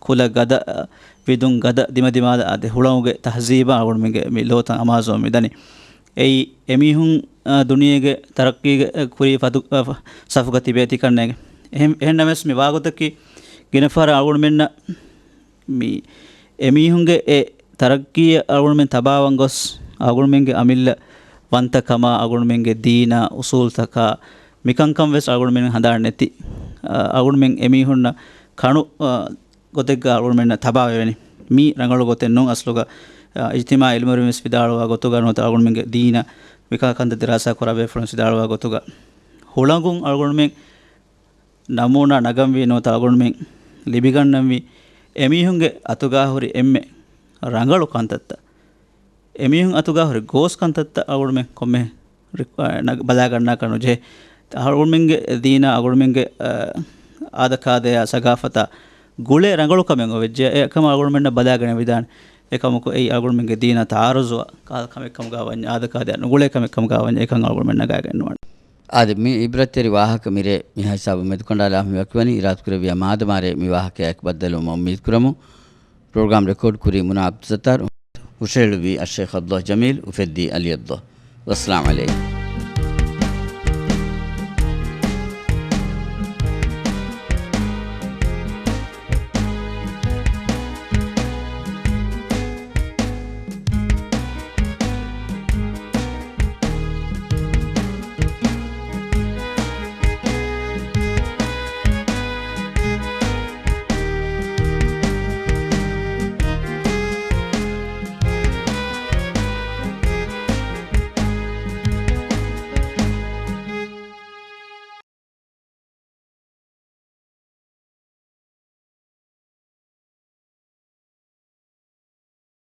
ކުލަ ގަދަ، އަ، ވިދުން ގަދަ، ދިމަދިމާލަށް އާދެ ހުޅަނގުގެ ތަހްޒީބަށް އަޅުގަނޑުމެންގެ މި ލޯތަން އަމާޒު މި ދަނީ. އެއީ އެމީހުން، އާ، ދުނިޔޭގެ ތަރައްޤީގެ، އާ، ކުރީ ފަތު، އާ، ފަ-، ސަފުގަ ތިބޭތި ކަންނޭގެ. އެހެން، އެހެންނަމަވެސް މި ވާގޮތަކީ ގިނަ ފަހަރަށް އަޅުގަނޑުމެންނަށް މި އެމީހުންގެ އެ ތަރައްޤީއަށް އަޅުގަނޑުމެން ތަބާވަން ގޮސް، އަޅުގަނޑުމެންގެ އަމިއްލަ ވަންތަކަމާ، އަޅުގަނޑުމެންގެ ދީނާ، އުސޫލްތަކާ، މިކަންކަން ވެސް އަޅުގަނޑުމެން ހަނދާން ނެތި. އަ، އަޅުގަނޑުމެން އެމީހުންނަށް ކަނު، އަ، ގޮތެއްގަ އަޅުގަނޑުމެންނަށް ތަބާވެވެނީ. މީ ރަނގަޅު ގޮތެއް ނޫން އަސްލުގަ، އަ، އިޖްތިމާޢީ ޢިލްމުވެރިން ވެސް ވިދާޅުވާ ގޮތުގަ ނުވަތަ އަޅުގަނޑުމެންގެ ދީނަށް މިކަހަލަ ކަންތައް ދިރާސާ ކުރާ ބޭފުޅުން ވެސް ވިދާޅުވާ ގޮތުގަ ހުޅަނގުން އަޅުގަނޑުމެން ނަމޫނާ ނަގަންވީ ނުވަތަ އަޅުގަނޑުމެން ލިބިގަންނަންވީ އެމީހުންގެ އަތުގާ ހުރި އެންމެ ރަނގަޅު ކަންތައްތައް. އެމީހުން އަތުގާ ހުރި ގޯސް ކަންތައްތައް އަޅުގަނޑުމެން ކޮންމެ ރިކް-، އަ، ނަގ-، ބަލާގަންނާކަށް ނުޖެހޭ. އަޅުގަނޑުމެންގެ ދީނާ، އަޅުގަނޑުމެންގެ، އަ، އާދަކާދަޔާ، ސަގާފަތާ ގުޅޭ ރަނގަޅު ކަމެއް އޮވެއްޖެ. އެކަމަށް އަޅުގަނޑުމެންނަށް ބަލާގަނެވިދާނެ. އެކަމަކު އެއީ އަޅުގަނޑުމެންގެ ދީނާ ތަޢާރުޟުވާ ކަހަލަ ކަމެއް ކަމުގަ ވަންޏާ، އާދަކާދަޔާ ނުގުޅޭ ކަމެއް ކަމުގަ ވަންޏާ، އެކަން އަޅުގަނޑުމެން ނަގާގެން ނުވާނެ. އާދެ، މި އިބްރަތްތެރި ވާހަކަ މިރޭ މިހާ ހިސާބުން މެދުކަނޑާލާފަ މި ވަކިވަނީ އިރާދަކުރެއްވިޔާ މާދަމާރޭ މި ވާހަކަޔާއެކު ބައްދަލުވުމަށް އުއްމީދުކުރަމު. ޕްރޮގްރާމް ރެކޯޑް ކުރީ މުނާ ޢަބްދުއްސައްތާރު، ހުށަހެޅުއްވީ އައްޝައިޚް ޢަބްދުﷲ ޖަމީލް، އުފެއްދީ ޢަލީ ޢަބްދުﷲ. ވައްސަލާމް ޢަލައިކުމް.